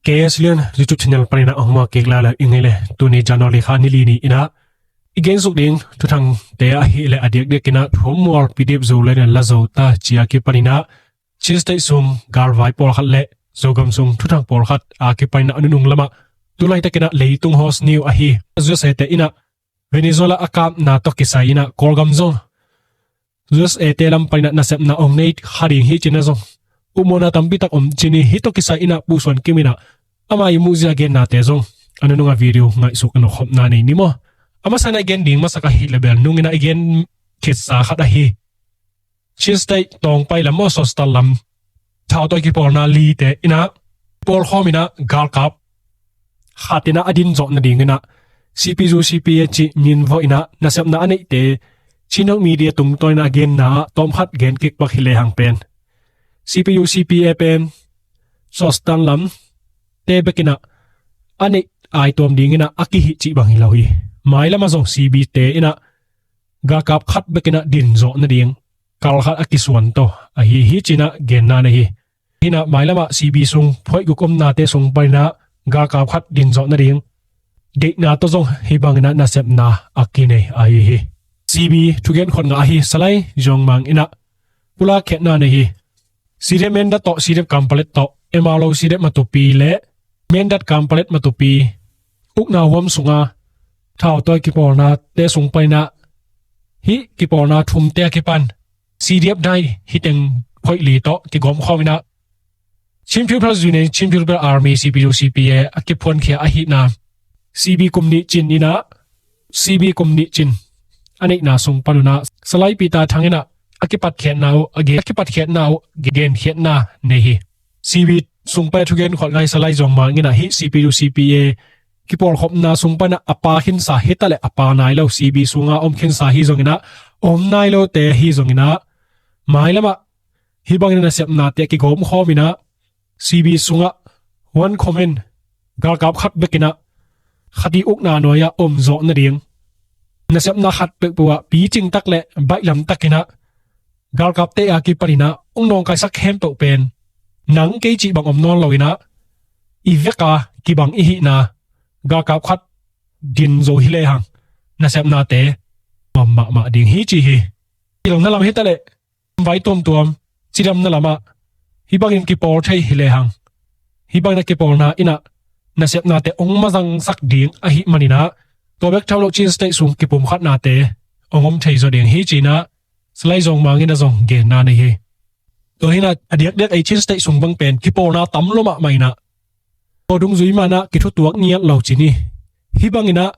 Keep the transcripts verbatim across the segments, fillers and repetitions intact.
K S Lian YouTube channel panin ah hong muak kik lai lo ing ei le. Tuni January kha ni li ni in ah i gen suk ding thuthangte ahih leh a diakdiak in ah thu mual P D F Zoland in la zo ta ci a kipanin ah Chin State sung galvai pawlkhat le Zogam sung thuthang pawlkhat a kipanin ah a nunung lamah tu laitak in ah leitung hawsniu ahi U S A te in ah Venezuela a kapna tawh kisai in ah Kawlgam zong U S A te lam panin ah nasepna hong nei kha ding hi ci-in ah zong upmawhna tampi tak om ci-in hi. Hih tawh kisai in ah Pu Suan Kim in ah ama i muhzia gennate zong a nunung a video ngaihsuk a nokkhopna nei ni maw. A masa in ah i gen ding masak ahih leh bel nung in ah i gen khitsa khat ahi Chin State tawngpai lam maw, Sostan lam thautawi kipawlna lite in ah pawlkhawm in ah galkap khat in ah a din zawh nading in ah C P U C P A cih min vawh in ah nasepna a neihte Chin Hawk Media tungtawn in ah a genna ah tawmkhat gen kik pak hi lehang pen C P U C P A pen Sostan lam te bek in ah a neih ai tuam ding in ah a kihih cih bang hi lo hi. Mailam ah zong C B te in ah galkap khat bek in ah din zawh nading kal khat a kisuan tawh ahi hi ci-in ah genna nei hi. Hi in ah mailam ah C B sung phoih guk omnate sung panin ah galkap khat din zawh nading deihna tawh zong hih bangin ah nasepna a kinei ahi hi. C B thugen khawng ngah ahi Salai Zong Mang in ah pulak khiatna nei hi. C D F Mindat tawh, C D F Kanpetlet tawh, M R O C D F Matupi le Mindat Kanpetlet Matupi ukna huam sungah thautawi kipawlnate sung panin ah hih kipawlna thumte a kipan C D F dai hih teng phoih li tawh kigawm khawm in ah Chin People's Union, Chin People's Army, C P U C P A a kiphuankhia ahihna C B kum nih cin in ah C B kum nih cin a neihna sung panin ah Salai Peter Thang in ah a kipatkhiatna uh a gen, a kipatkhiatna uh genkhiatna nei hi. C B sung pan thugen khawng ngah Salai Zong Mang in ah hih C P U C P A kipawlkhopna sung panin ah a pha khinsa hi taleh a pha nai lo, C B sungah om khinsa hi zongin ah om nai lote hi zongin ah mailam ah hih bangin ah nasepnate a kigawm khawm in ah C B sungah one command galkap khat bek in ah khat i ukna nuai-ah om zawh nading nasepna khat peuhpeuh ah picing tak le baihlam tak in ah galkapte a kipanin ah hong nawngkaisak khempeuh pen nang kei cih bang om nawn lo in ah i vek a kibang i hihna galkap khat din zo hi lehang nasepnate nuam mahmah ding hi ci hi. Kilna lam hi taleh vai tuamtuam cidamna lamah hih bangin kipawl thei hi lehang hih bangin a kipawlna in ah nasepnate hong mazangsak ding ahih manin ah tua bek tham lo Chin State sung kipumkhatnate hong om thei zaw ding hi ci-in ah Salai Zong Mang in ah zong genna nei hi. Tua hi in ah a diakdiak ei Chin State sung bang pen kipawlna tam lua mahmah in ah tua dungzui man ah kithutuak ngiat lo ci-in hi. Hih bangin ah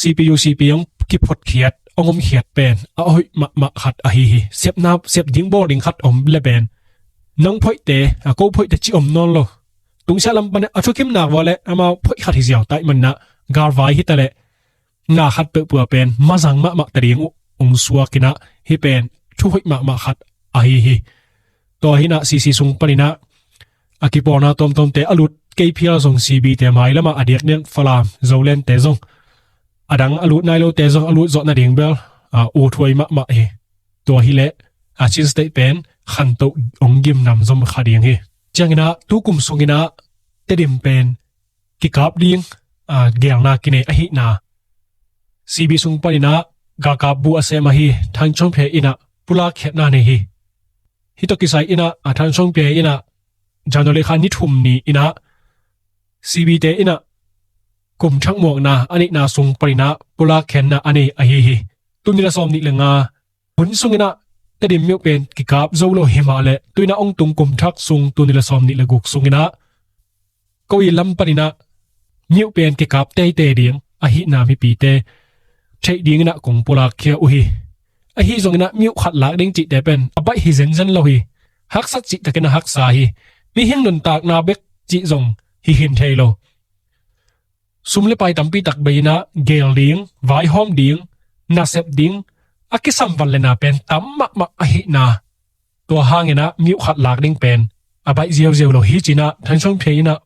C P U C P A hong kiphotkhiat hong omkhiat pen a hoih mahmah khat ahi hi. Sepna sep ding bawl ding khat om le pen nang phoihte, a ko phoihte cih om nawn lo. Tungsiah lam panin ah a thukim nak vua le amau phoih khat hi ziau ta ahih manin ah galvai hi taleh na khat peuhpeuh ah pen mazang mahmah ta ding uh hong suak in ah hih pen thu hoih mahmah khat ahi hi. Tua hi in ah C C sung panin ah a kipawlna tuamtuamte a lut kei phial zong C B te mailam ah a diakdiak Falam Zolandte zong a dang a lut nai lote zong a lut zawh nading bel a uthuai mahmah hi. Tua hi leh a Chin State pen khantoh hong gimnam zom kha ding hi. Ciangin ah tu kum sungin ah Tedim pen kikap ding a geelna kinei ahihna C B sung panin ah galkap bu a sem ahi Thang Chong Phe in ah pulak khiatna nei hi. Hih tawh kisai in ah a Thang Chong Phe in ah January kha ni thum ni in ah C B te in ah kum thak muakna a neihna sung panin ah pulak khiatna a nei ahi hi. Tul nih le sawm nih le nga hun sungin ah Tedim myone pen kikap zo lo hi mah leh tu in ah hong tung kum thak sung tul nih le sawm nih le guk sungin ah ko i lam panin ah myone pen kikap teitei ding ahihna mipite theih dingin ah kong pulak khia uh hi. Ahi zongin ah myone khat lak ding cihte pen a baih hi zenzen lo hi. Haksat cih takin a haksa hi. Mihing nuntakna bek cih zong hi khin thei lo. Sum le pai tampi tak bei in ah geel ding, vaihawm ding, nasep ding a kisam van le na pen tam mahmah ahihna, tua hangin ah myone khat lak ding pen a baih ziauziau lo hi ci-in ah Thang Chong Phe in ah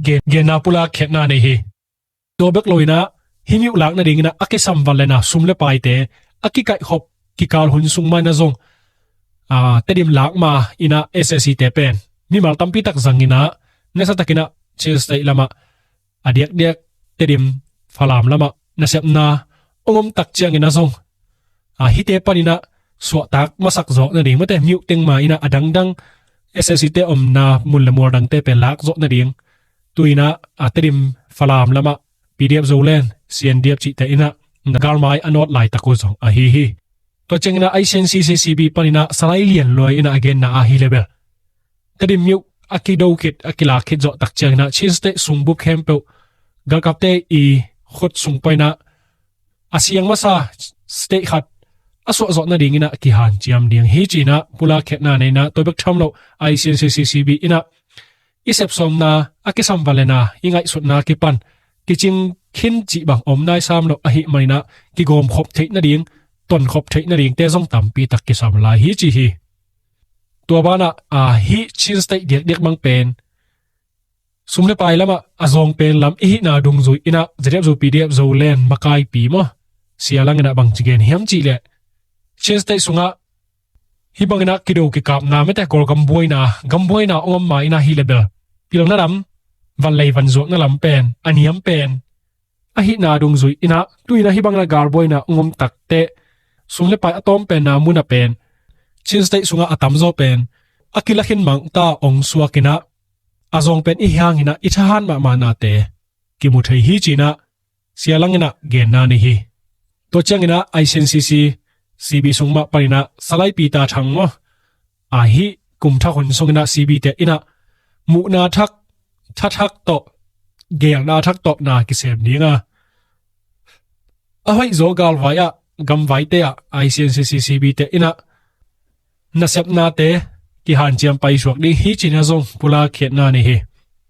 gen, genna pulak khiatna nei hi. Tua bek lo in ah hih myone lak nadingin ah a kisam van le na sum le paite a kikaihkhop kikal hun sung mah in ah zong a, Tedim lak ma in ah S A C te pen mimal tampi tak zangin ah nasa takin ah Chin State lamah a diakdiak Tedim, Falam lamah nasepna hong om tak ciangin ah zong, a, hihte panin ah suahtak masak zawk nading, mate, Myoke teng mah in ah a dangdang S S C te omna mun le mual dangte pen lak zawk nading, tu-in ah, a, Tedim, Falam lamah P D F Zoland, C N D F cihte in ah galmai a nawt laitak uh zong ahi hi. Tua ciangin ah I C N C C C B panin ah Salai Lian Luai in ah a genna ahi leh bel, Tedim Myoke a kido khit, a kilak khit zawh tak ciangin ah Chin State sung bup khempeuh galkapte i khut sung panin ah a siang masa state khat a suah zawh nadingin ah kihanciam ding hi, ci-in ah pulak khiatna nei in ah, tua bek tham lo, I C N C C C B in ah i sepsawmna, a kisam vangliatna, i ngaihsutna kipan kicing khin cih bang om nai sam lo ahih manin ah kigawm khop theih nading, ton khop theih nadingte zong tampi tak kisam lai hi, ci hi. Tua banah, a, hih Chin State diakdiak bang pen sum le pai lamah a zawng pen lam i hihna dungzui in ah Z F Zo, P D F Zoland makaipi maw, Sia Lang in ah bangci gen hiam cih leh, Chin State sungah hih bangin ah kido kikapna, mate, Kawlgam buaina, gam buaina hong om ma in ah hi leh bel, pilna lam, vanlei vanzuakna lam pen a niam pen ahihna dungzui in ah, tu-in ah hih bangin ah galbuaina hong om takteh, sum le pai a tawm penna mun ah pen, Chin State sungah a tamzaw pen a kila khin mangta hong suak in ah, a zawng pen i hiang in ah i thahat mahmah nate kimu thei hi, ci-in ah Sia Lang in ah genna nei hi. Tua ciangin ah I C N C C C B sung mah panin ah Salai Peter Thang maw, a, hih kum thak hun sungin ah C B te in ah muhna thak, tha thak tawh, geelna thak tawh na kisem ding a, a hoih zaw galvai ah, gamvaite ah I C N C C C B te in ah nasepnate kihanciam paisuak ding hi, ci-in ah zong pulak khiatna nei hi.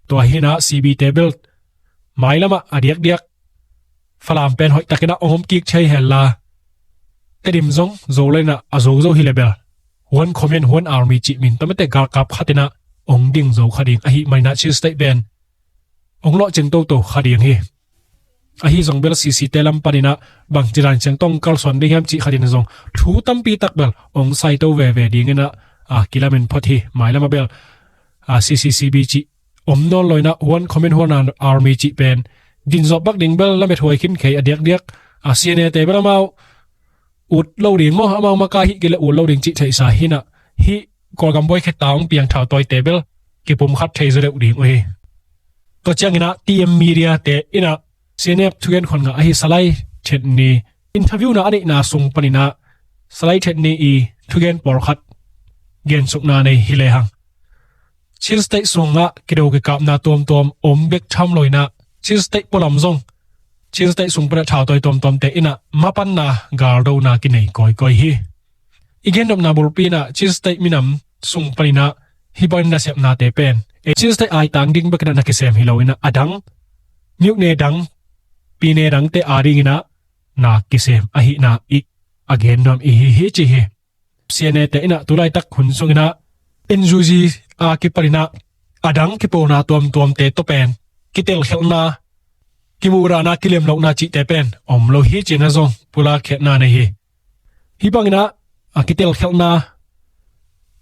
Tua hi-in ah C B te bel mailamah a diakdiak Falam pen hoihtakin ah hong om kik thei hen la, Tedim zong Zoland in ah a zo zo hi leh bel, One Command, One Army cih min tawh, mate, galkap khat in ah hong ding zo kha ding ahih manin ah Chin State pen hong lawhcing toto kha ding hi. Ahi zong bel C C te lam panin ah bangci dan ciang tawh kalsuan ding hiam cih khat in ah zong thu tampi tak bel hong saito veve dingin ah, a, kilamen phot hi. Mailamah bel, a, C C C B cih om nawn lo in ah, One Command, One Army cih pen din zawh bak ding bel lamethuai khin kei a diakdiak, a, C N A te bel amau ut lo ding maw, amau makai hih kei leh ut lo ding cih theihsa hi-in ah, hih Kawlgam buai khetta hong piang thautawite bel kipumkhat thei zaw deuh ding uh hi. Tua ciangin ah T M Media te in ah C N F thugen khon ngah ahi Salai Thet Ni interview-na a neihna sung panin ah Salai Thet Ni i thugen pawlkhat gensukna nei hi lehang, Chin State sungah kido kikapna tuamtuam om bek tham lo in ah, Chin State pualam zong Chin State sung pan a thautawi tuamtuamte in ah mapanna, galdona kinei kawikawi hi. I gendopna bulpi in ah Chin State minam sung panin ah hih bangin nasepnate pen, e, Chin State aitang ding bekin ah na kisem hi lo in ah, a dang, myone dang, pine dangte adingin ah na kisem ahihna i a gen nuam i hi hi ci hi. C N A te in ah tulaitak hun sungin ah N U G a kipanin ah a dang kipawlna tuamtuamte tawh pen kitelkhialhna, kimuhdahna, kilemlohna cihte pen om lo hi ci-in ah zong pulak khiatna nei hi. Hih bangin ah a kitelkhialhna,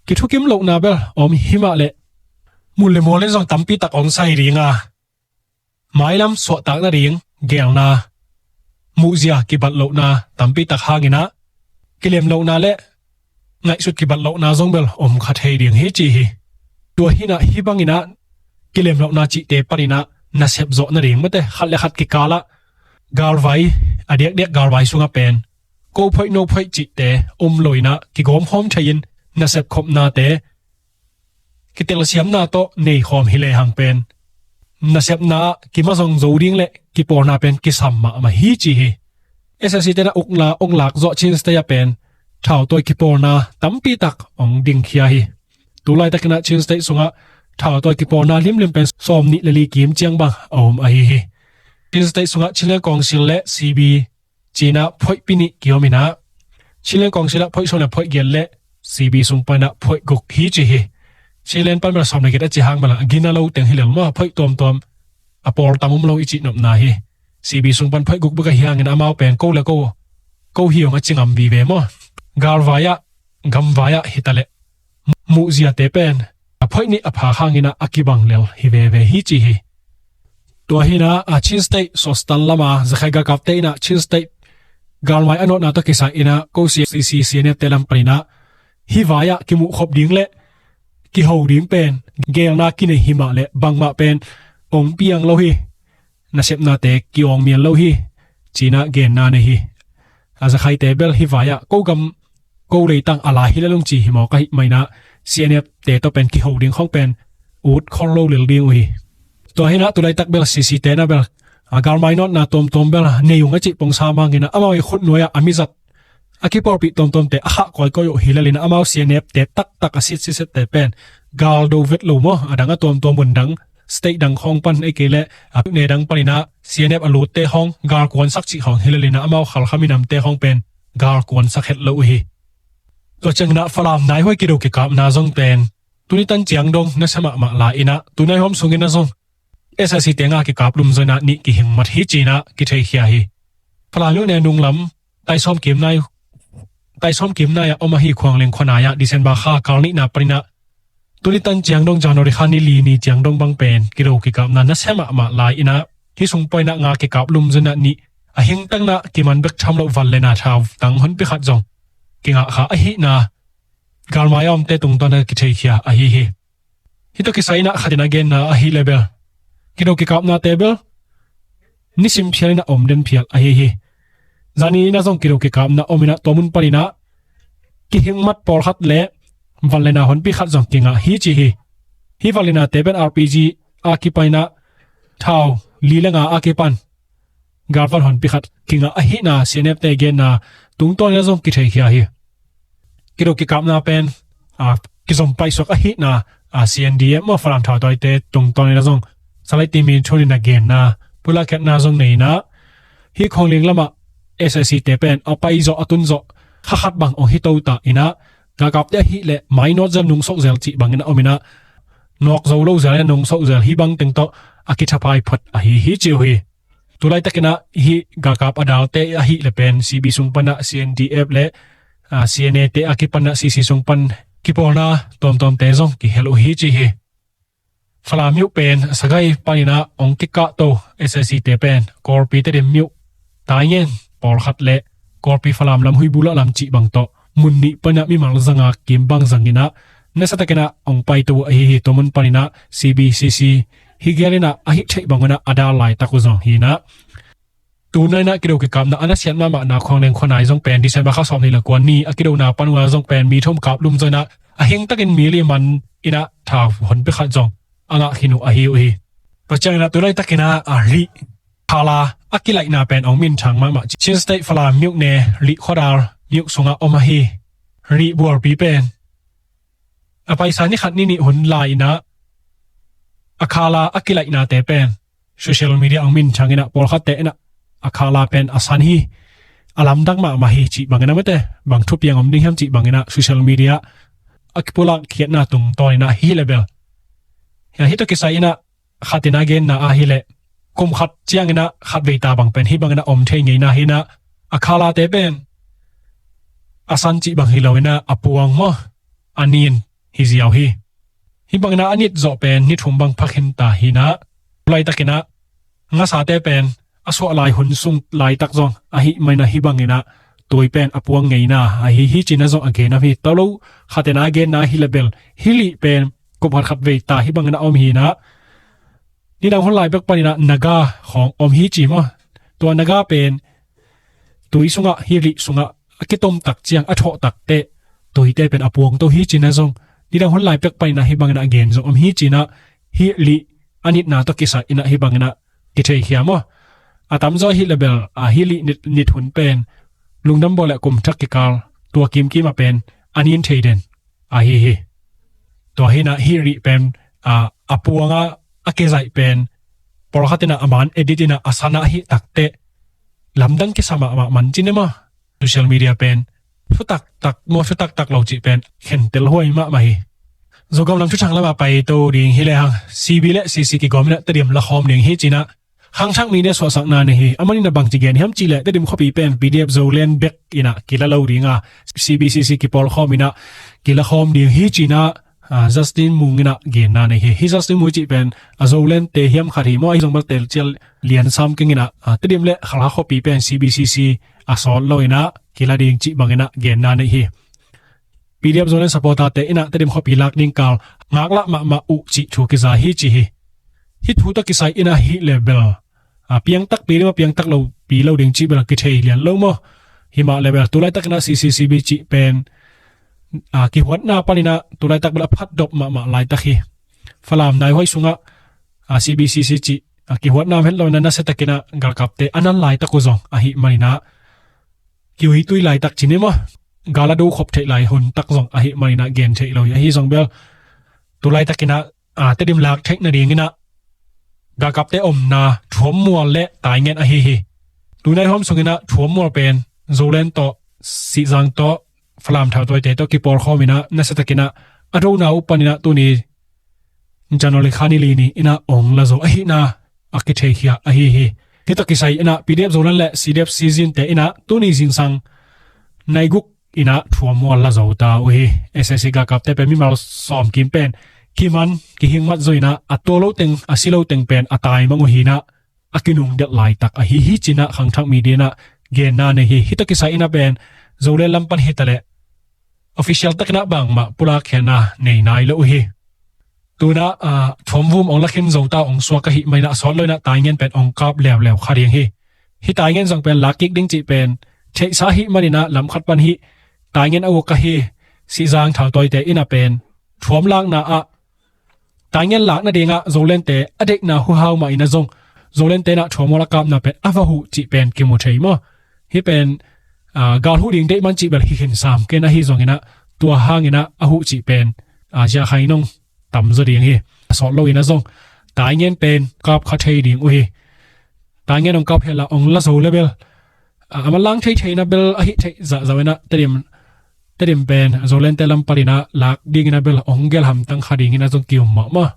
kithukim lohna bel om hi mah leh, mun le mual in zong tampi tak hong sai ding a, mailam suahtak nading geelna, muhzia kibat lohna tampi tak hangin ah kilemlohna le ngaihsut kibat lohna zong bel om kha thei ding hi ci hi. Tua hi-in ah hih bangin ah kilemlohna cihte panin ah nasep zawh nading, mate, khat le khat kikal ah galvai, a diakdiak galvai sungah pen ko phoih no phoih cihte om lo in ah kigawmkhawm thei-in nasep khopnate kitelsiamna tawh neikhawm hi lehang pen nasepna ah kima zong zo ding le kipawlna pen kisam mahmah hi ci hi. S S C te in ah ukna hong lak zawh Chin State ah pen thautawi kipawlna tampi tak hong dingkhia hi. Tulaitakin ah Chin State sungah thautawi kipawlna limlim pen sawmnih le li kim ciang bang a om ahi hi. Chin State sungah Chinland Council le C B ci-in ah phoihpi nih ki-om in ah, Chinland Council ah phoih sawm le phoih giat le C B sung panin ah phoih guk hi ci hi. Chinland pan bel sawm le giat a ci hang bel a gina lo teng hi lel maw, phoih tuamtuam a pawl tam om lo i cihnopna hi. C B sung pan phoih guk bek ahi hangin amau pen ko le ko, ko hi hong a ci ngam vive maw. Galvai ah, gamvai ah hi ta leh muhziate pen a phoih nih a phak hangin ah a kibang lel hi veve hi ci hi. Tua hi inah a Chin State Sostan lama Zakhai galkapte inah Chin State galmai a nawtna tawh kisai inah ko CCCNF te lam paninah hih vai-ah kimuhkhop ding le kiho ding pen geelna kinei himah le bangmah pen ong piang lo hi. Nasepnate kiawng mial lo hi, ci-inah genna nei hi. A Zakhaite bel hih vai-ah ko gam ko leitang a lai hi le lungci hi mawk ahih maninah CNF te tawh pen kiho ding khong pen ut khol lo lel ding uh hi. Tua hi inah tulaitak bel CC te inah bel a galmai nawtna tuamtuam bel nei ung a cih pongsa manginah amau i khutnuai-ah a mizat a kipawlpih tuamtuamte a khah kawikawi uh hi lelinah amau CNF te taktak a sitsitsette pen gal do vet lo maw, a dang a tuamtuam mun dang state dang khawng pan ei kei leh a pyune dang paninah CNF a lutte khawng gal kuansak cih khawng hi lelinah amau Khalkha minamte khawng pen gal kuansak het lo uh hi. Tua cianginah Falam naihuai kido kikapna zong pen tuni tan ciang dong nasia mahmah lai inah tunai hawm sunginah zong SAC te nga kikap lumzaw inah nih kihing mat hi ci-inah kitheikhia hi. Falam nung ne nunglam taisawm kimnai taisawm kimnai-ah om ahi Khualeng khuanai-ah December kha kal nihna paninah tuni tan ciang dong January kha ni li ni ciang dong bang pen kido kikapna nasia mahmah lai inah hih sung paninah nga kikap lumzaw inah nih a hingtakna kiman bek tham loh van le na thau tang honpi khat zong kingah kha ahihna galmai a omte tungtawn a kitheikhia ahi hi. Hih tawh kisai inah khatin a genna ahih le bel kido kikapnate bel nisim phial inah om den phial ahi hi. Zani inah zong kido kikapna om inah tua mun paninah kihing mat pawlkhat le van le na honpi khat zong kingah hi ci hi. Hih van le nate pen RPG a kipan inah thau li le nga a kipan galvan honpi khat kingah ahihna CNF te genna tungtawn inah zong kitheikhia hi. Kido kikapna pen a kizom paisuak ahihna a CNDF maw Falam thautawite tungtawn inah zong Salai Timi Thun inah genna pulakhetna zong nei inah hih Khualeng lamah SAC te pen a paizawh a tunzawh kha khat bang ong hi to ta inah galkapte ahih leh mainawt zel nungsoh zel cih bangin a om inah nawk zo lo zel inah nungsoh zel hih bang teng tawh a kithapai phot ahi hi ci uh hi. Tulaitak inah hih galkap a dalte ahih le pen CB sung panah CNDF le CNA te a kipanah CC sung pan kipawlna tuamtuamte zong kihel uh hi ci hi. Falam myo pen Sagaing paninah ong kikahto SAC te pen Kawlpi Tedim myo Taingen pawlkhat le Kawlpi Falam lam Huibu lahlam cih bang tawh mun nih panah mimal zanga kim bang zanginah nasiatakinah ong paito uh ahi hi. Tua mun paninah CB CC hih gel inah a hih theih bangunah a dal laitak uh zong hi inah tunai inah kido kikapna a nasiat mahmahna Khualeng khuanai zong pen December kha sawm nih le kua ni a kidona pan uh a zong pen mi thum kap lumzaw inah a hingtakin mi li man inah thau honpi khat zong a ngah khin uh ahi uh hi. Tua cianginah tulaitak inah a rih khala a kilaihna pen ong minthang mahmah Chin State Falam myo ne rih khuadal myo sungah om ahi rih bualpi pen a paisa ni khat ni nih hun lai inah a khala a kilaihnate pen social media ong minthang inah pawlkhatte inah a khala pen a san hi, a lamdang mahmah hi cih bangin a mate bang thupiang om ding hiam cih banginah social media a kipulak khiatna tungtawn inah hi le bel hih tawh kisai inah khatin a genna ahih leh kum khat cianginah khatvei ta bang pen hih banginah om thei ngeina hi inah a khalate pen a san cih bang hi lo inah a puang maw a nin hi ziau hi. Hih banginah a nit zawh pen ni thum bang phakhin ta hi inah tulaitak inah ngasate pen a suah lai hun sung laitak zong ahih maninah hih banginah tui pen a puang ngeina ahi hi ci-inah zong a gen a hi. Tua lo khatin a genna ahih le bel hih lih pen kum khat khatvei ta hih banginah om hi inah nidang hun lai bek paninah naga khawng om hi ci maw. Tua naga pen tui sungah hih lih sungah a kitomtak ciang a thawhtak teh tuite pen a puangto hi ci-inah zong nidang hun lai bek paninah hih banginah a gen zong om hi ci-inah hih lih a nitna tawh kisai inah hih banginah kitheikhia maw. A tamzaw ahih le bel a hih lih nit, nit hun pen lungdam bawl le kum thak kikal tua kimkim ah pen a nin thei den ahi hi. Tua hi inah hih rih pen a, a puanga a kizaih pen pawlkhat inah a man edit inah a sanah hih takteh lamdang kisa mahmah man ci ne maw. Social media pen thutaktak maw thutaktak lo cih pen khentel huai mahmah hi. Zogam lam thuthang lamah paito ding hi lehang CB le CC kigawm inah Tedim lakhawm ding hi ci-inah khangthak mi ne suahsakna nei hi. A man inah bangci gen hiam cih leh Tedim khuapi pen PDF Zoland bek inah kila lo dinga CB CC kipawlkhawm inah kilakhawm ding hi ci-inah ah, Justin Mung in ah genna nei hi. Hi Justin Mung cih pen a Zoland te hiam khat hi maw, ahi zong bel telcial lian sam keng in ah, ah, Tedim le Khalkha khuapi pen C B C C a sawt lo in ah kila ding cih bang in ah genna nei hi. P D F Zoland supporter te in ah Tedim khuapi lak ding kal ngaklah mahmah uh cih thu kiza hi ci hi. Hih thu tawh kisai in ah hih le bel, ah, piangtak pi ding maw, piangtak lo pi lo ding cih bel kithei lian lo maw. Himah le bel tu laitak in ah C C C B cih pen, ah, kihuatna pan in ah tu laitak bel a phatdop mahmah laitak hi. Falam naihuai sungah, ah, C B C C cih, ah, kihuatna om het lo in ah nasia tak in ah galkapte a nan laitak uh zong ahih man in ah kiuitui laitak ci ni maw, gal a do khop theih lai hun tak zong ahih man in ah gen theih lo hi. Ahi zong bel tu laitak in ah, ah, Tedim lak theih nading in ah galkapte omna Thuammual le Taingen ahi hi. Tunai hawm sung in ah Thuammual pen Zoland tawh, Sihzang tawh, Falam thautawite tawh kipawlkhawm in ah nasia tak in ah a dona uh pan in ah tuni January kha ni li ni in ah ong la zo ahihna a kitheikhiak ahi hi. Hih tawh kisai in ah P D F Zoland le C D F Sizin te in ah tuni zingsang nai guk in ah Thuammual la zo ta uh hi. S A C galkapte pen mimal sawm kim pen kiman kihing mat zo in ah a tua lo teng, a si lo teng pen a taimang uh hi in ah a kinungdelh laitak ahi hi ci in ah khangthak media in ah genna nei hi. Hih tawh kisai in ah pen Zoland lam pan hi ta leh official tak in ah bangmah pulak khenna nei nai lo uh hi. Tu in ah, ah, Thuamvum ong la khin zo ta uh, ong suak ahih man in ah a sawt lo in ah Taingen pen ong kap leuleu kha ding hi. Hih Taingen zong pen lak kik ding cih pen theihsa ahih man in ah lam khat pan hih Taingen a uk ahi Sihzang thautawite in ah pen Thuam lakna ah Taingen lak nading ah Zolandte a deihna huhau mah in ah zong Zolandte in ah Thuammual a kapna pen a va huh cih pen kimu thei maw. Hih pen, ah, gal huh ding deih man cih bel hi khin sam ken, ahi zong in ah tua hang in ah a huh cih pen, ah, zia khai nong tam zaw ding hi. A sawt lo in ah zong Taingen pen kap kha thei ding uh hi. Taingen ong kap hel a ong la zo le bel, ah, a man lang thei thei na bel ahi thei zahzah in ah Tedim, Tedim pen Zolandte lam pan in ah lak ding in ah bel ong gel hamtang kha ding in ah zong ki-um mahmah.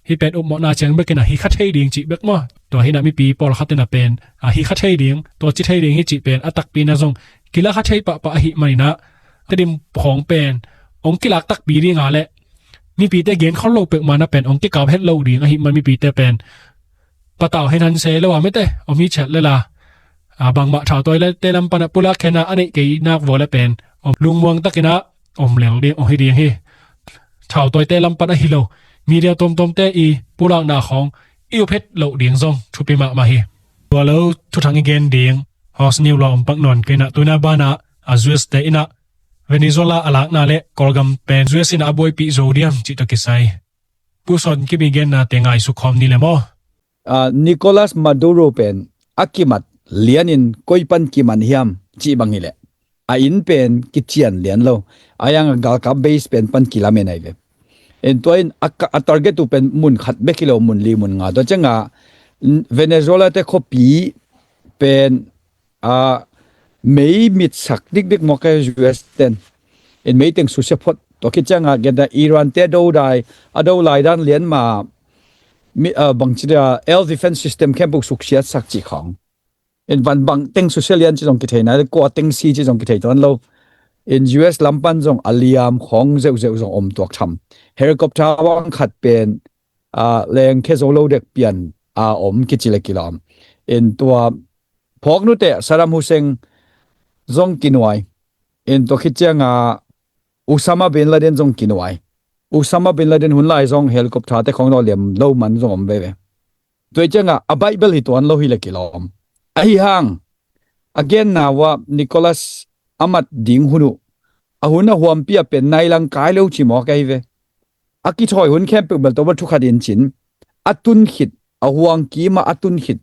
Hih pen upmawhna ciang bek in ah hi kha thei ding cih bek maw. Tua hi in ah mipi pawlkhat in ah pen, ah, hi kha thei ding, tua ci thei ding hi cih pen a takpi in ah zong kila kha thei pahpah ahih man in ah Tedim khawng pen ong kilak takpi ding a leh mipite gen khol lo peuhmah in ah pen ong kikap het lo ding ahih man mipite pen patau hen han se lo a mete om hi chet le la. Ah, bangmah thautawite lam pan ah pulak khenna a neih kei nak vua le pen om lungmuang tak in ah om lel ding ong hi ding hi. Thautawite lam pan ahi lo media tuamtuamte i pulakna khawng i up het loh ding zong thupi mahmah hi. Tua lo thuthang i gen ding host ni uh lua om pak nawn kei in ah tu in ah ban ah, ah, U S te in ah Venezuela a lakna le Kawlgam pen U S in ah a buaipih zo diam cih tawh kisai Pu Sawn Kip i genna te ngaihsut khawm ni le maw. Ah, Nicolas Maduro pen a kimat lianin koi pan kiman hiam cih bang hi leh a inn pen kician lian lo. A yang a galkap base pen pan kilamen ahi ve. En tua in a ka-, a target uh pen mun khat bek hi lo, mun li mun nga. Tua ciang a, n-, Venezuela te khuapi pen, a, mei mit sak dikdik mawk a U S ten. En mei teng susia phot. Tua khit ciang a gen a Iran te a do dai, a do lai dan lian ma, mi, a, bangci dia, air defense system khempeuh suksiat sak cih khawng. En van bang teng susia lian ci zong kithei nai, kua teng si ci zong kithei tuan lo. En U S lam pan zong a liam khawng zeuhzeuh zong om tuak tham. Helicopter bang khat pen, a, leng khe zo lo dek pian a om kici le kilawm. En tua phawk nute Saddam Hussein zong kinuai. En tua khit ciang a Osama bin Laden zong kinuai. Osama bin Laden hun lai zong helicopter te khawng no liam lo man zong om veve. Tua ciang a, a Bible hi tuan lo hi le kilawm. Ahi hang, a genna uh a Nicolas a mat ding hun uh, a hun a huampi a pen nai lang kai lo ci mawk ahi ve. A kithawi hun khempeuh bel tua bel thu khat in cin, a tun khit, a huang kim a a tun khit,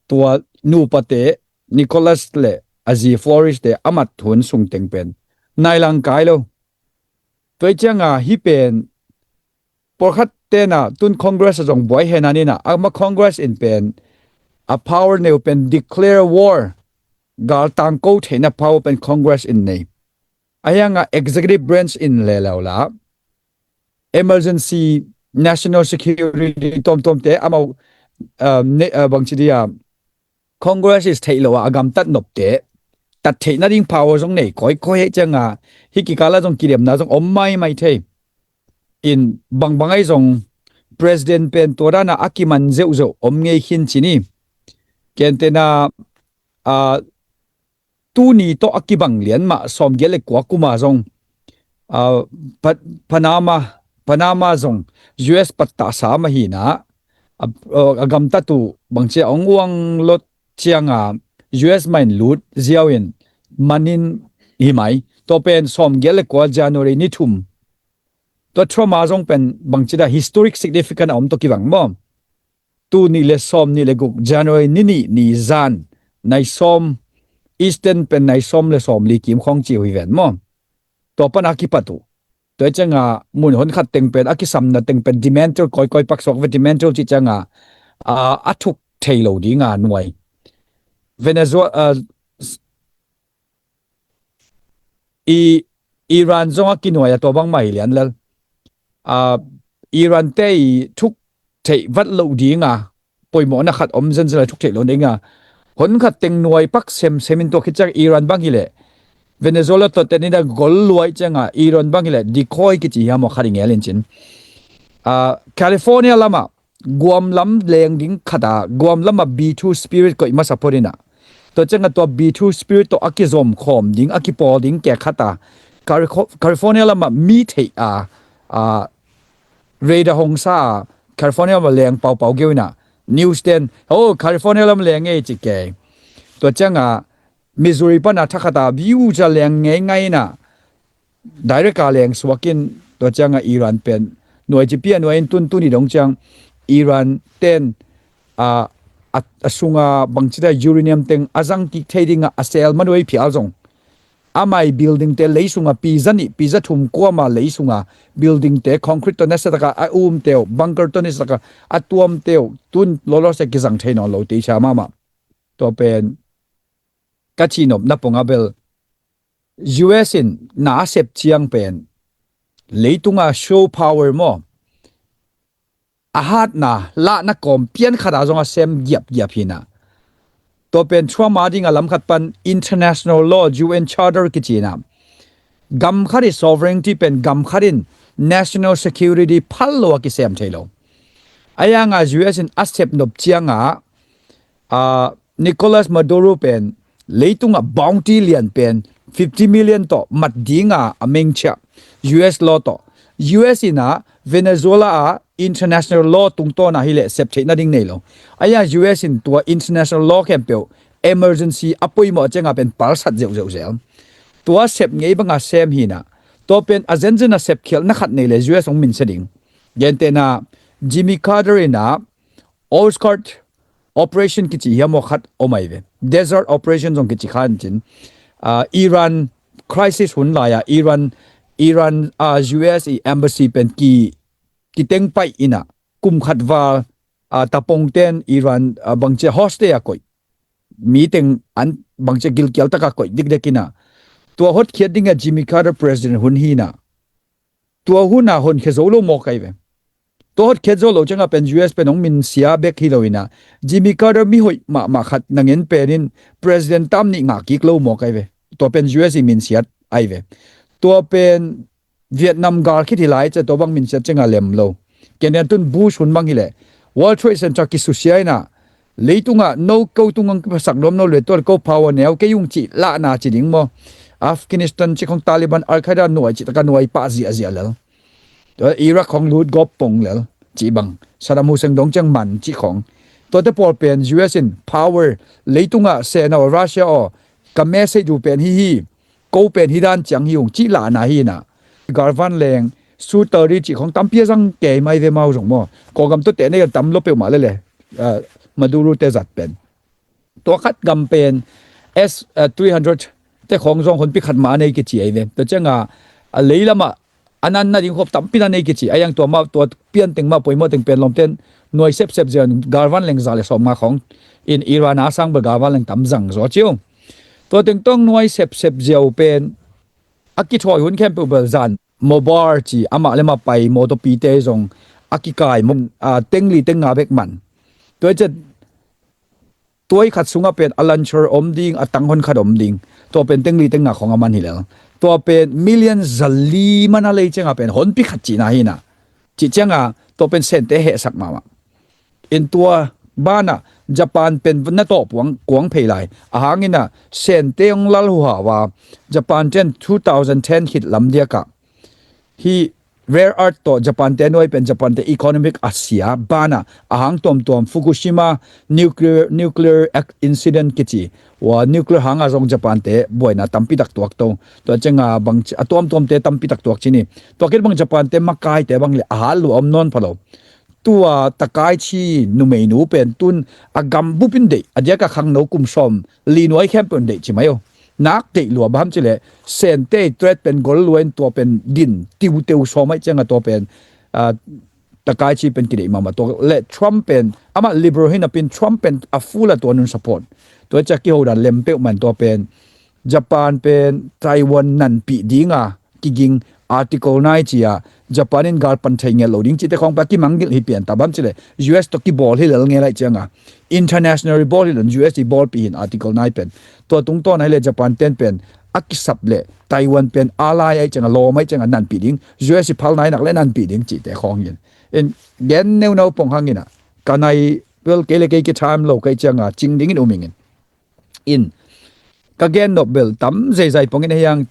tua nupate, Nicolas le a zi Floris te a mat hun sung teng pen nai lang kai lo. Tua ciang a hih pen pawlkhat ten a tun Congress a zong buai hen a ni na, ama Congress in pen a power neu pen declare war, gal tangko theihna power pen Congress in nei. A hiang a executive branch in le lo la, emergency, national security tuamtuamte amau, um, ne, uh, bangci dia, Congress is theih lo a, a gamtat nopte tat theih nading power zong nei kawikawi hei ciang a, hih kikal a zong kidemna zong om maimai thei. in bangbang ahi zong president pen tua dana a kiman zeuhzeuh om ngei khin ci ni. Gentehna, a, tuni tawh a kibang lian mah sawmgiat le kua kuma zong, a, Pa-, Panama, Panama zong U S pattahsa mah hi na, a, a gamtat uh bangci a ong uang lot cianga U S mah in lut ziau in manin hi mai. Tua pen sawmgiat le kua January ni thum. Tua Trump a zong pen bangci da historic significant a om tawh kibang maw. Tul nih le sawm nih le guk January ni nih ni zan nai sawm, Eastern pen nai sawm le sawm li kim khawng ci uh hi ven maw. Tua pan a kipat uh. Tua cianga mun hon khat teng pen a kisamna teng pen dismantle kawikawi paksuak ve, dismantle ci cianga, a, a thuk thei lo dinga nuai. Venezuela, a, s-, i Iran zong a kinuai a tua bangmah hi lian lel. A, Iran te i thuk theih vat loh dinga poimawhna khat om zenzen a thuk theih loh dinga hon khat teng nuai pak semsem in tua khit ciang Iran bang hileh Venezuela tawh tenin a gol luai cianga Iran bang hileh decoy kici hiam aw khat i ngel in cin. A, California lamah Guam lam leng ding khata Guam lamah B two Spirit koih masa phoninah tua cianga tua B two Spirit tawh a kizom khawm ding a kipawl ding ke khata Calico-, California lamah mi theih a, a, radar hong sa a California lamah leng paupau geu inah news ten, oh, California lam leng ei ci ke. Tua cianga Missouri pana thakhata view ca leng ngei ngai inah direct a leng suakin tua cianga Iran pen nuai ci pia nuai in tun tuni dong ciang Iran ten, a, a, a sunga bangcita uranium teng a zang kik thei dinga a sel manuai phial zong amai building te lei sunga pi za nih pi za thum kuama lei sunga building te concrete tawh nasa taka a um teu bunker tawh nasa taka a tuam teu tun lawlaw se kizang thei nawn lo te i sa mahmah. Tua pen ka cihnop na ponga bel U S in na a sep ciang pen leitunga show power maw a hatna lahna kawm pian khata zong a sem giapgiap hina. Tua pen Trump a dinga lamkhat pan international law U N charter kicina gam khat i sovereignty pen gam khat in national security phal lo a kisem thei lo. A yanga U S in a sep nop cianga a, Nicolas Maduro pen leitunga bounty lian pen fifty million tawh mat dinga a mengchia U S law tawh U S ina Venezuela a international law tungtawna hileh sep theih nading nei lo. Aya U S in tua international law khempeuh emergency a poimawh cianga pen palsat zeuhzeuh zel. Tua sep ngei banga sem hina tua pen a zenzen a sep khialhna khat nei le U S hong minsia ding. Gentehna Jimmy Carter ina Oscar Operation kici hiam aw khat om ai ve. Desert Operation zong kici khan cin. Ah, Iran crisis hun lai-a Iran, Iran, ah, U S i embassy pen ki, kiteng paih ina kum khat val, ah, tapong ten Iran, ah, bangcia hostage a koih. Mi teng an bangcia gilkial taka koih dikdek ina tua hotkhiat dinga Jimmy Carter president hun hina tua huna honkhia zo lo mawk ai ve. Tua hotkhiat zo lo cianga pen U S pen hong minsia bek hi lo ina Jimmy Carter mi hoih mahmah khat nangen penin president tam nih ngah kik lo mawk ai ve. Tua pen U S i minsiat ai ve. Tua pen Vietnam gal khit hi lai cia tua bang minsiat cianga lem lo. Kenian tun Bush hun bang hileh World Trade Center kisusia ina leitunga no ko tungang kipasak nuam no le tuan ko power neu kei ung cih lahna ci ding maw? Afghanistan cih khong Taliban Al-Qaeda nuai cih taka nuai pah ziahziah lel. Tua Iraq khong lut gawp pong lel cih bang Saddam Hussein dong ciang man cih khong. Tuate pawl pen U S in power leitunga sena aw Russia aw ka message uh pen hi hi ko pen hi dan ciang hi ung cih lahna hi na. Galvan leng su tari cih khong tampi a zang kei mai ve mau zong maw? Kawlgam tuate nei kan tam lo peuhmah lele. Ah, Maduro te zat pen tua khat gam pen S, ah, three hundred te khong zong honpi khat mah a nei kici ai ve. Tua cianga a leilama a nan nading khop tampi na nei kici ai ang tua mah tua pian teng mah poimawh teng pen lawmten nuai sepsep ziau galvan leng za le sawm nga khong in Iran a sang bel galvan leng tam zang zaw ciu. Tua teng tawng nuai sepsep ziau pen a kithawi hun khempeuh bel zan mobar ci amah le mah pai mawtawpite zong a kikai mawk, ah, tengli teng nga bek man. Tua i ciat tua i khat sungah pen a launcher om ding a tanghon khat om ding. Tua pen tengli teng nga khong a man hi lel. Tua pen million zali man a lei ciangah pen honpi khat cihna hi na. Cih cianga tua pen Sente hehsak mahmah. In tua banah Japan pen na tawh puang kuang phei lai. Ahang inah Sente hong lal huhau a, Japan ten two thousand ten khit lam diakah hih rare earth tawh Japan te nuai pen Japan te economic a sia banah ahang tuamtuam Fukushima nuclear, nuclear ac-, incident kici ua nuclear hanga zong Japan te buaina tampi tak tuak to. Tua cianga bang ci-, a tuamtuam te tampi tak tuak ci ni. Tua kit bang Japan te makai te bang le a hat lua om nawn pha lo. Tua Takaichi numeinu pen tun a gam bup in deih, a diaka khangno kum sawm li nuai khempeuh in deih ci mai o. Nak deih lua bang ham cileh Sente threat pen gol lua in tua pen din tiuteu sawm aih cianga tua pen, ah, Takaichi pen kideih mahmah tua le Trump pen amah liberal hi napin Trump pen a full a tua nun support. Tua cia kiho dan lem peuh man tua pen Japan pen Taiwan nanpih dinga kiging Article nine ci-a Japan in galpan thei ngel lo ding cihte khawng pa kimangngilh hi pian ta bang cileh U S tawh kibawl hi lel ngel aih cianga international bawl hi lel U S i bawlpih hin Article nine pen. Tua tungtawn ahileh Japan ten pen a kisap le Taiwan pen ally aih cianga lawm aih cianga nanpih ding, U S i phal nainak le nanpih ding cihte khawng hin. In gen neunau pong hang inah ka nai bel kei le kei kithaam lo kai cianga cing dingin um ingin. In ka gen nop bel tam zeizai pongin ahiang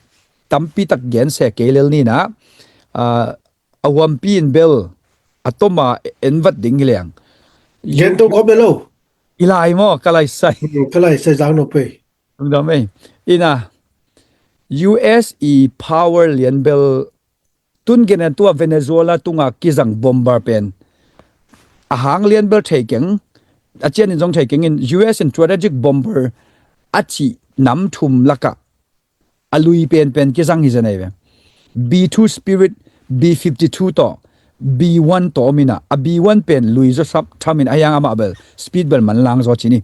tampi tak gen se kei lel ninah, ah, a huampi in bel a toma en vat ding hi leng. Gen to khop le lo. I lai maw, ka lai sai. Hmm, ka lai sai zang nop ei. Lungdam ei. Ina U S i power lian bel tun gen a tua Venezuela tunga kizang bomber pen a hang lian bel thei keng, a cianin zong thei kengin U S in strategic bomber a cih nam thum lakah a lui penpen kizang hi zen ahi ve. B two Spirit, B fifty-two tawh B one tawh om inah a B one pen lui zaw sap thamin ahiang amah bel speed bel manlang zaw cini.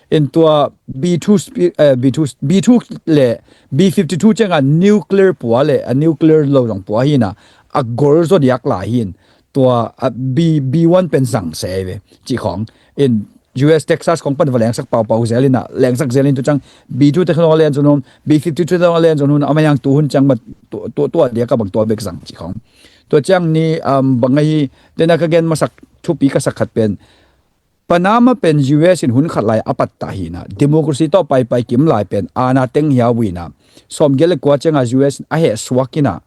In tua B two spi-, eh, B two, B two le B fifty-two cianga nuclear pua le a nuclear lo zong pua hinah a gol zaw diak lai hin tua a B, B one pen zang se ahi ve cih khawng. In U S Texas khawng pan va lengsak paupau zel inah lengsak zel in tu ciang B two te khawng a len zon hun, B fifty-two te khawng a len zon hun, amah hiang tu hun ciang mat tu, tu, tua diak a bang tua bek zang cih khawng. Tua ciang ni, um, bang ahi tena ka gen masak thupi ka sak khat pen Panama pen U S in hun khat lai a pattah hinah democracy tawh paipai kim lai pen ana teng hiau inah sawmgiat le kua cianga U S in a heh suak inah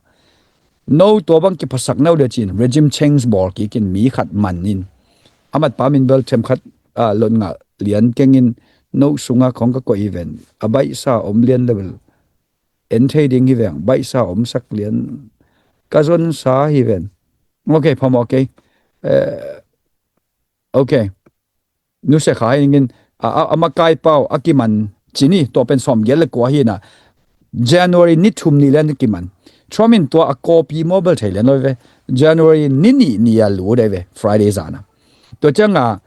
no tua bang kiphasak no le cin regime change bawl kikin mi khat man in a matpa min bel themkhat, ah, lot ngah lian kengin no sunga khawng ka koih hi ven. A baihsa om lian le bel en thei ding hi veng, baihsa omsak lian ka zonsa hi ven. Ok, phamawh kei. Eh, ok. Nusia kha hi dingin a, a, a makai pau a kiman cini tua pen sawmgiat le kua hinah January ni thum ni lian kiman. Trump in tua a copy maw bel thei lian lo ve. January ni nih ni a lut ahi ve, Friday zana. Tua cianga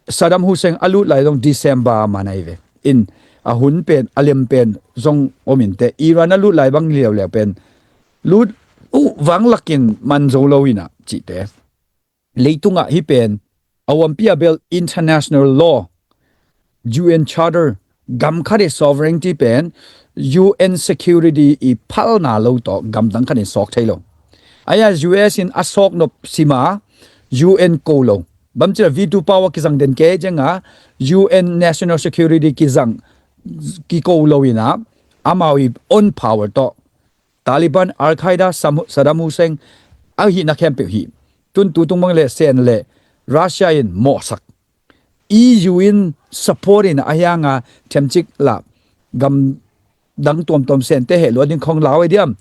Saddam Hussein a lut lai zong December man ahi ve. In a hun pen a lem pen zong om inte Iran a lut lai bang leuleu pen lut uh vang lakin man zo lo inah cihte. Leitungah hih pen a huampi a bel international law, U N charter, gam khat i sovereignty pen U N security i phalna lo tawh gamdang khat in sawk thei lo. Aia U S in a sawk nop sima U N ko lo. Bamcila veto power kizang den kei cianga U N national security kizang kiko lo inah amau i own power tawh Taliban, Al-Qaeda, Sam-, Saddam Hussein a hihna khempeuh hi. Tun tu tung bang le Sen le Russia in mawhsak. E U in support in a hianga themcik la gam dang tuamtuam Sente heh lua ding khong lau e diam.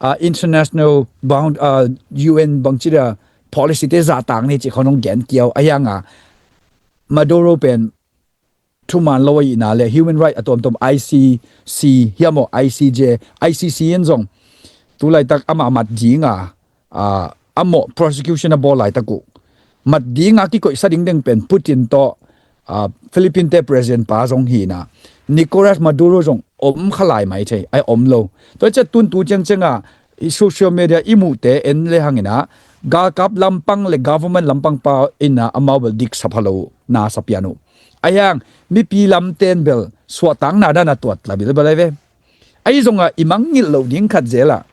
Ah, international bound, ah, U N bangci dia policy te zahtak ni ci khong nong gen kiau a hianga Maduro pen thuman lo a ihna le human right a tuamtuam I C C hiam aw, I C J, I C C in zong tulaitak amah mat dinga, ah, a mawh prosecution a bawl laitak uh mat dinga kikoihsa dingdeng pen Putin tawh, ah, Philippine te president pa zong hina Nicolas Maduro zong om kha lai mai thei ai om lo. Tua ciah tuntu ciangcianga i social media i muhte en le hangina galkap lampang le government lampang pa ina amau bel dik sapha lo na sapian uh. Ahiang mipi lamten bel suahtakna dana tuat la bilbel ai ve. Ahi zonga i mangngilh loh ding khat zela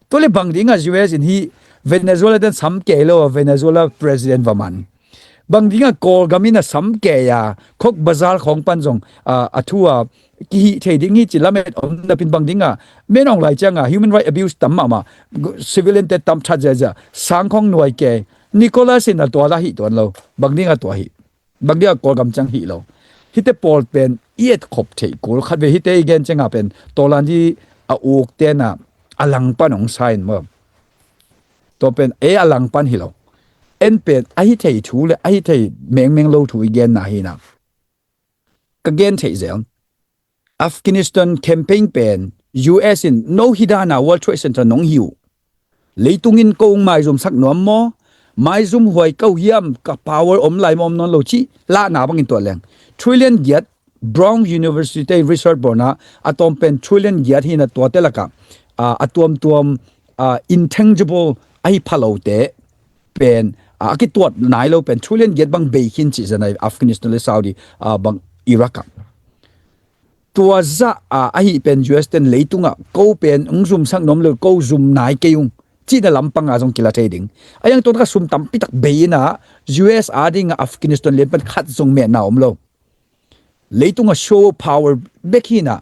tua le bang dinga U S in hih Venezuela ten sam kei lo a, Venezuela president va man. Bang dingah Kawlgam in a sam kei a, Cox's Bazar khawng pan zong, ah, a thu a kihih thei ding hi ci lamet om napin bang dingah, Min Aung Hlaing ciangah human right abuse tam mahmah, civilian te tam that zia zia, sang khawng nuai kei, Nicholas in a tua la hih tuan lo, bang dingah tua hih. Bang dingah Kawlgam ciang hih lo. Hihte pawl pen i et khop theih kul khat ve, hihte i gen ciangah pen tawlan hi a uk tenah a langpan hong sa in maw. Tua pen e a langpan hi lo. En pen a hi thei thu le a hi thei mengmeng lo thu i genna hi na. Ka gen theih zel. Afghanistan campaign pen U S in no hi dana World Trade Center nong hi uh. Leitung in ko ung maizum sak nuam maw? Maizum huai ko hiam, ka power om lai maw om nawn lo cih lahna bangin tuat leng. Trillion giat, Brown University research borna a tawm pen trillion giat hi na tuate lakah, ah, a tuamtuam, ah, intangible ahi phalote pen, ah, a kituat nai lo pen trillion giat bang bei khin cih zanai Afghanistan le Saudi, ah, bang Iraq ah. Tua zah a ahi pen U S ten leitungah ko pen ung zumsak nuam lo, ko zum nai kei ung cihna lampang a zong kila thei ding. A yang tua taka sum tampitak bei inah U S a dingah Afghanistan lian pen khat zong metna om lo. Leitungah show power bek hinah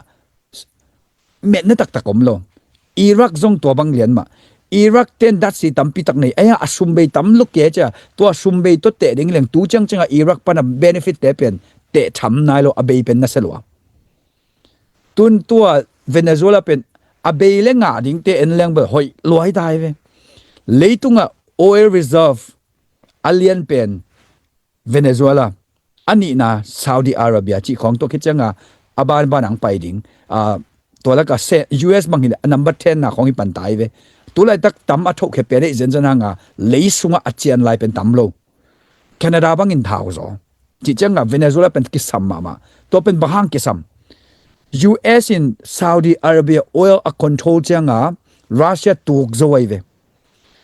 metna taktak om lo. Iraq zong tua bang lian mah. Iraq ten datsi tampitak nei. A yang a sum bei tam lo kei cia. Tua sum bei tua teh ding leng tu ciangciangah Iraq pana benefit te pen teh tham nai lo, a bei pen na se lua. Tun tua Venezuela pen a bei le ngah dingte en leng bel hoih luai tai ve. Leitungah oil reserve a lian pen Venezuela, a nihna Saudi Arabia cih khawng tua khit cianga a banban ang pai ding. Ah, tua laka se U S bang hileh a number ten na khawng hi pan tai ve. Tulaitak tam a thohkhe pen ei zenzen hanga lei sungah a cian lai pen tam lo. Canada bangin thau zaw. Cih cianga Venezuela pen kisam mahmah. Tua pen bang hang kisam? U S in Saudi Arabia oil a control cianga Russia tuk zo ai ve.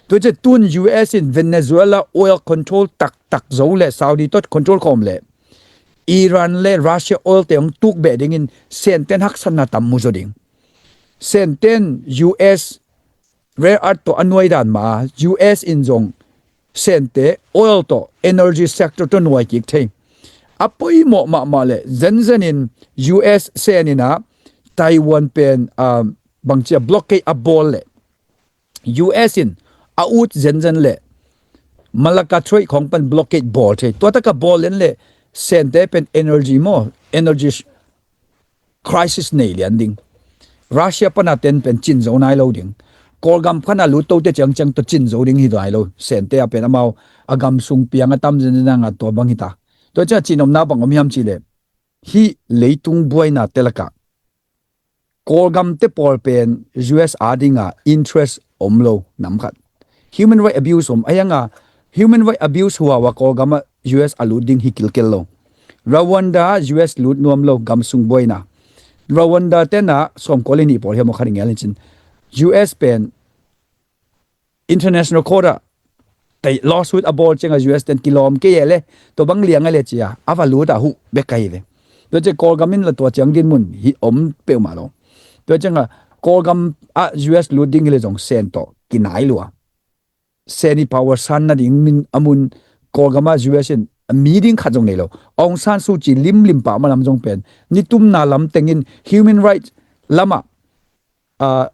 Tua ciah tun U S in Venezuela oil control taktak zo le Saudi tot control khawm le Iran le Russia oil te hong tuk beh dingin Senten haksatna tam mu zo ding. Senten U S rare earth tawh a nuai dan mah U S in zong Sente oil tawh energy sector tawh nuai kik thei. A poimawh mahmah le zenzenin U S Sen inah Taiwan pen, um, bangcia blockade a bawl le U S in a ut zenzen le Malacca Strait khawng pan blockade bawl thei. Tua taka bawl len le Sente pen energy maw, energy crisis nei lian ding. Russia pana ten pen cin zo nai lo ding. Kawlgam khana lut tote ciangciang tawh cin zo ding hi nai lo. Sente a pen amau a gam sung piang a tam zenzen a ngat tua bang hita. Tua ciah cin omna bang om hiam cih le hih leitung buaina te lakah Kawlgam te pawl pen U S a dinga interest om lo nam khat. Human right abuse om a yanga human right abuse huawa Kawlgam ah U S a lut ding hi kilkel lo. Rwanda U S lut nuam lo gam sung buaina. Rwanda tena sawmkua le nih pawl hiam aw khan i ngel in cin U S pen International Court ah tei lawsuit a bawl cianga U S ten kilawm kei e le tua bang liang a le cia a va lut a huh bek ahi ve. Tua cia Kawlgam in la tua ciang dinmun hi om peuhmah lo. Tua cianga Kawlgam ah U S lut ding hi le zong Sen tawh kinai lua. Sen i power san nading min a mun Kawlgam ah U S in a mi ding khat zong nei lo. Aung San Suu Kyi limlim pah malam zong pen nitumna lam tengin human right lamah, ah,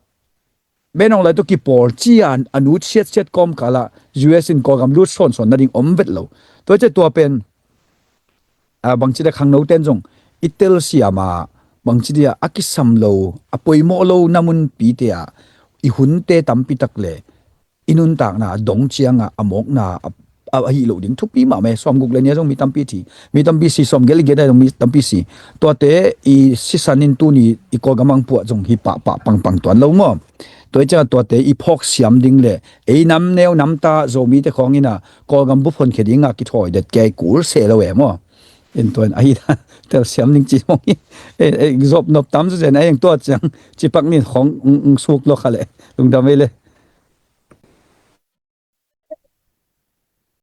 Min Aung Hlaing tawh kipawl cia a nut siatsiat kawmkalah U S in Kawlgam lut sawnsawn nading om vet lo. Tua cia tua pen, ah, bangci dia khangno ten zong i telsiam a bangci dia a kisam lo a poimawh lo na munpi te ah i hunte tampi tak le i nuntakna a dong cianga a mawkna a, a, a hih loh ding thupi mahmah e. Sawmguk le nia zong mi tampi thi, mi tampi si, sawmgel i geta zong mi tampi si. Tuate i sisan in tuni i Kawlgam ang puah zong hi pahpah pangpang tuan lo maw? Tua i cianga tuate i phawk siam ding le ei nam neu namta Zomite khawng ina Kawlgam buphon khe dinga kithawi det kei kul se lo e maw? In tuan ahi ta telsiam ding ci mong hi. E, e, zop nop tam su zen a eng tua ciang cipak nin khawng ung, ung suk lo kha le lungdam ei le.